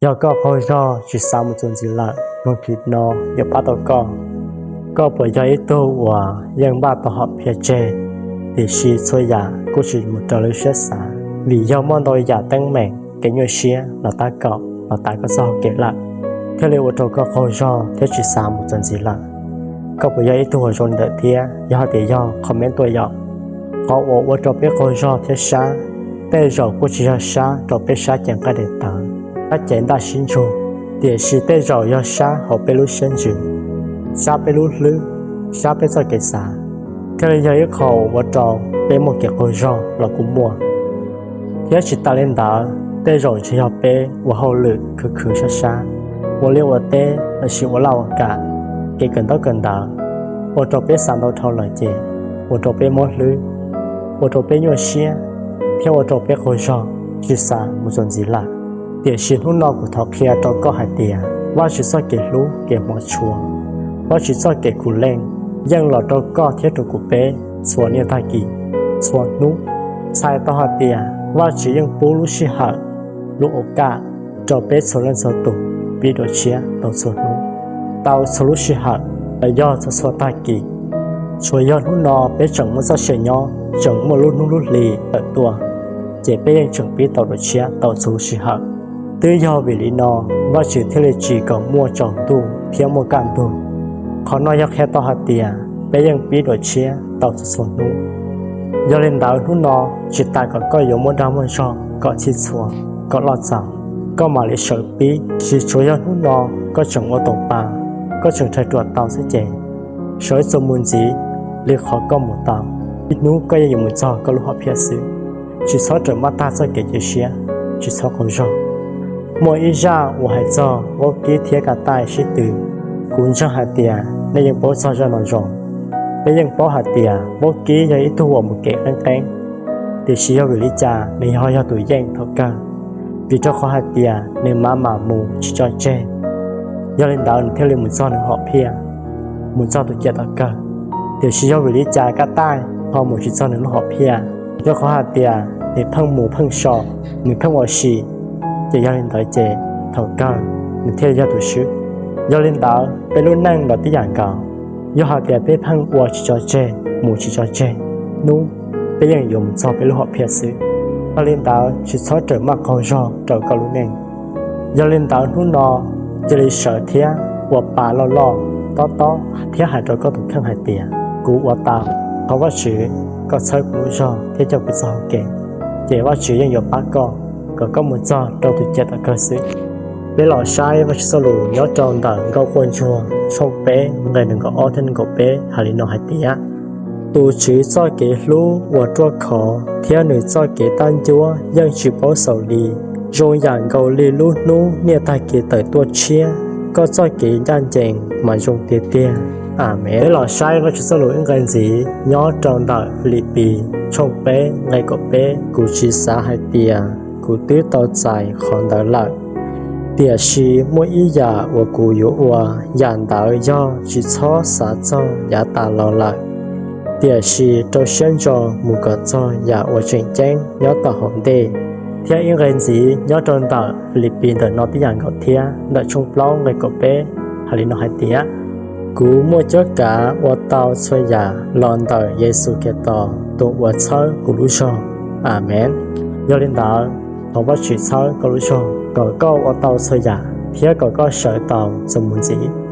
Yog koj qaug zog tsis xav mus txuas ntxiv lawm, hnub no yuav pab tau koj. Koj puas yog ib tug uas yeej npaj tau hom phiaj tseg, tiam sis txhua yam kuj tsis mus raws li siab xav, vim yog muaj ntau yam teeb meem, kev nyuaj siab los tab kaum los tav koj txoj hau kev lawm, thiaj li ua rau koj qaug zog thiab tsis xav mus txuas ntxiv lawm? Koj puas yog ib tug uas zoo li ntawd thiab? Yog hais tias yog, comment tuaj yom. Qhov uas ua rau peb qaug zog thiab sab, tej zaum kuj tsis yog sab rau peb sab cev nqaij daim tawv, sab cev ntaj sib ntsug, tiam sis tej zaum yog sab hauv peb lub siab ntsws, sab peb lub hlwb, sab peb txoj kev xav, thiaj li yog ib qho ua rau peb muaj kev qaug zog los kuj muaj. Thiab tsis tas li ntawd, tej zaum ntshe yog peb ua hauj lwm khwv khwv sab sab, ua liaj ua teb lossis ua laj ua kam, kev kawm ntaub kawm ntawv, ua rau peb xav ntau dhau lawm ces ua rau peb mob hlwb, ua rau peb nyuaj siab, thiab ua rau peb qaug zog, tsis xav mus txuas ntxiv lawm. Tiam sis hnub no kuv thov qhia rau koj hais tias Vajtswv txoj kev hlub kev hmov tshua, Vajtswv txoj kev khuv leej yeej los rau koj thiab rau kuv peb txhua niaj tag kis, txhua hnub. Txhais tau hais tias Vajtswv yeej pub lub sij hawm, lub ua kaj rau peb txhua leej txhua tus pib dua tshiab tau txhua hnub, tau txhua lub sij hawm, los yog txhua txhua tag kis. Tsuas yog hnub no peb tseem muaj txoj sia nyob, tseem muaj lub hnub lub hli tawm tuaj, ces peb yeej tseem pib tau dua tshiab tau txhua lub sij hawm. Twb yog vim li no, Vajtswv thiaj li tsim kom muaj tsaus ntuj thiab muaj kaj ntug. Qhov no yog qhia tau hais tias peb yeej pib dua tshiab tau txhua txhua hnub. Yog li ntawd hnub no, tsis tas kom koj yuav muaj dag muaj zog kom txhij txhua, kom loj txaus, koj mam li sawv pib, tsis tsuas yog hnub no koj tseem ua tau pa, koj tseem rhais ruam tau xwb ces sawv txuas mus ntxiv li qhov koj mus tau, ib hnub koj yeej yuav mus txog koj lub hom phiaj xwb. Tsis txhob rawm maj tag txoj kev cia siab, tsis txhob qaug zog. Muaj ib zaj uas hais txog vaub kib thiab kaj taij sib tw. Kuv ntseeg hais tias nej yeej paub txog zaj no zoo. Peb yeej paub hais tias vaub kib yog ib tug uas mus kev qeeb qeeb, tiam sis yog vim li cas nws ho yog tus yeej thaum kawg? Vim rau qhov hais tias nws mam mam mus tsis tso tseg, yog li ntawd nws thiaj li mus txog nws hom phiaj, mus txog tus ciam tom kawg. Tiam sis yog vim li cas kaj taij ho mus tsis txog nws lub hom phiaj? Rau qhov hais tias nws pheej mus pheej so, nws pheej ua si, ces yog li ntawd ces thaum kawg nws thiaj yog tus swb. Yog li ntawd peb lub neej los tib yam nkaus, yog hais tias peb pheej ua tsis tso tseg, mus tsis tso tseg, hnub peb yeej yuav mus txog peb lub hom phiaj xwb. Yog li ntawd tsis txhob rawm maj qaug zog rau koj lub neej. Yog li ntawd hnub no cia li sawv thiab ua pa loj loj, tob tob thiab hais rau koj tus kheej hais tias kuv ua tau, thov Vajtswv koj txhawb kuv lub zog thiab coj kuv txog hauv kev, ces Vajtswv yeej yuav pab koj kom koj mus txog rau tus ciam tom kawg xwb. Peb los saib Vajtswv txoj lus nyob rau ntawm Nkauj Quaj Ntsuag tshooj peb nqe nees nkaum ob thiab nees nkaum peb hais li no hais tias, tus Tswv txoj kev hlub uas ruaj khov thiab nws txoj kev tab ncuab yeej tsis paub xaus li, zoo yam nkaus li lub hnub niaj tag kis tawm tuaj tshiab, koj txoj kev ncaj ncees mas zoo tiag tiag. Amees. Peb los saib Vajtswv txoj lus ib nqe ntxiv nyob rau ntawm Filipis tshooj peb nqe kaum peb, kuv tsis xav hais tias kuv twb tau txais qhov ntawd lawm, tiam sis muaj ib yam uas kuv yuav ua, yam ntawd yog tsis txhob xav txog yav tas los lawm, tiam sis rau siab ntso mus kom txog yam uas tseem ceeb nyob tom hauv ntej. Thiab ib nqe ntxiv nyob rau ntawm Filipis ntawm no tib yam nkaus thiab, ntawm tshooj plaub nqe kaum peb hais li no hais tias, kuv muaj cuab kav ua tau txhua yam los ntawm Yexus Khetos tus uas txhawb kuv lub zog. Amees. Yog li ntawd, thov Vajtswv txhawb koj lub zog kom koj ua tau txhua yam thiab kom koj sawv tau txuas mus ntxiv.